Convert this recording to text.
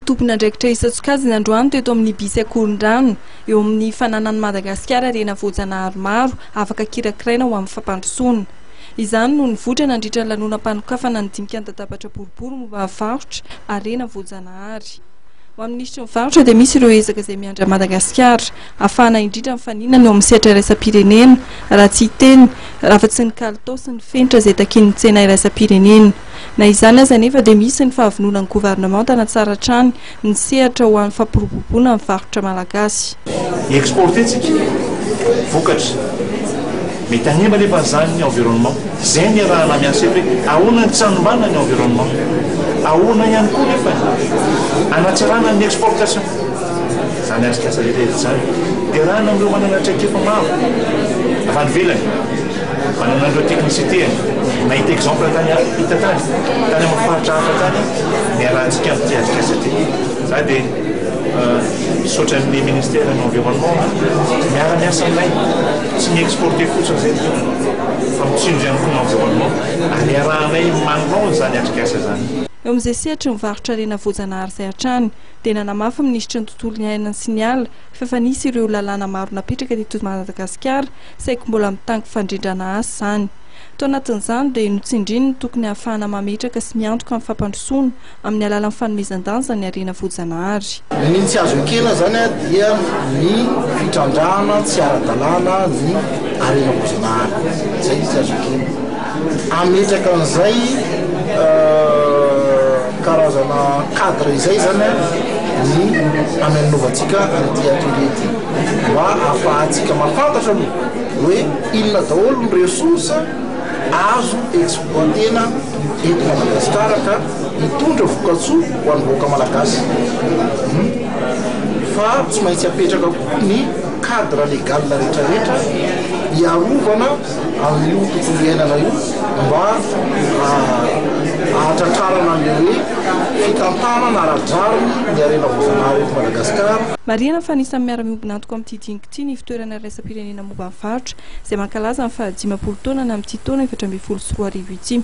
Tompon'andraikitra isan-tsokajiny androany teto amin'ny Bus Akorondrano, eo amin'ny fananan'i Madagasikara harena voajanahary maro afaka kirakiraina ho amin'ny fampandrosoana. Izany no nivoitra nandritra ny lanonam-panokafana ny dinika an-dadabatra boribory momba ny varotra harena voajanahary. Ho an'ny minisitry ny varotra dia misy ireo ezaka izay miandry an'i Madagasikara ahafahana indrindra mifaninana eo amin'ny sehatra iraisam-pirenena raha tsy hiteny afa-tsy ny kalitao sy ny fenitra izay takian'ny tsena iraisam-pirenena. Na izany aza anefa dia misy ny fahavononan'ny governemanta hanatsara hatrany ny sehatra ho an'ny fampiroboroboana ny varotra malagasy. Hi-exporter tsika vokatra. Mety hanimba anefa izany ny environnement. Izay no iarahana miasa eto hoe ahoana ny tsy hanimbana ny environnement. Ahoana ihany koa nefa ny hanatsarana ny exportation. Izany atrikasa rehetra rehetra izany dia iarahana amin'ireo manana traikefa maro avy any ivelany. Manana an'ireo technicité-ny. Nahita exemple tany hita tany, tany amin'ny faritra hafa tany niarahantsika amin'ity atrikasa ity. Za dia misaotra ny ministère ny environnement miara-miasa aminay, tsy mi-exporter fotsiny izay ny tompony fa mitsinjo ihany koa ny environnement ary iarahanay manao izany atrikasa izany. Eo amin'izay sehatry ny varotra harena voajanahary izay hatrany dia nanamafy ny minisitry ny tontolo iainana sy ny ala fa efa nisy ireo lalàna maro napetraka teto Madagasikara Saiky mbola mitangy fandrindrana asa izany. Tao anatin'izany dia notsindriny ny tokony hahafahana mametraka sy miantoka ny fampandrosoana amin'ny alalan'ny fanomezan-danja ny harena voajanahary. Ny tsy azo ekena izany dia ny fitrandrahana tsy ara-dalàna ny harena voajanahary. Izay ny tsy azo ekena. Hametraka an'izay karazana cadre izay izany ny hanaovantsika an'ity atelier ity. Mba ahafahantsika mahafantatra aloha hoe inona daholo ny ressources azo exploiter-na eto Madagasikara ka hitondra vokatsoa ho an'ny vahoaka malagasy. Fa tsy maintsy apetraka koa ny cadre légal rehetrarehetra hiarovana amin'io tontolo iainana io mba hahatratrarana an'ilay hoe fitantanana ara-drariny ny harena voajanahary eto Madagasikara. Marihana fa anisan'ny miara-miombon'antoka amin'ity dinika ity ny Ivontoerana iraisam-pirenena momba ny varotra, izay mankalaza ny fahadimampolo taonany amin'ity taona 2014 ity.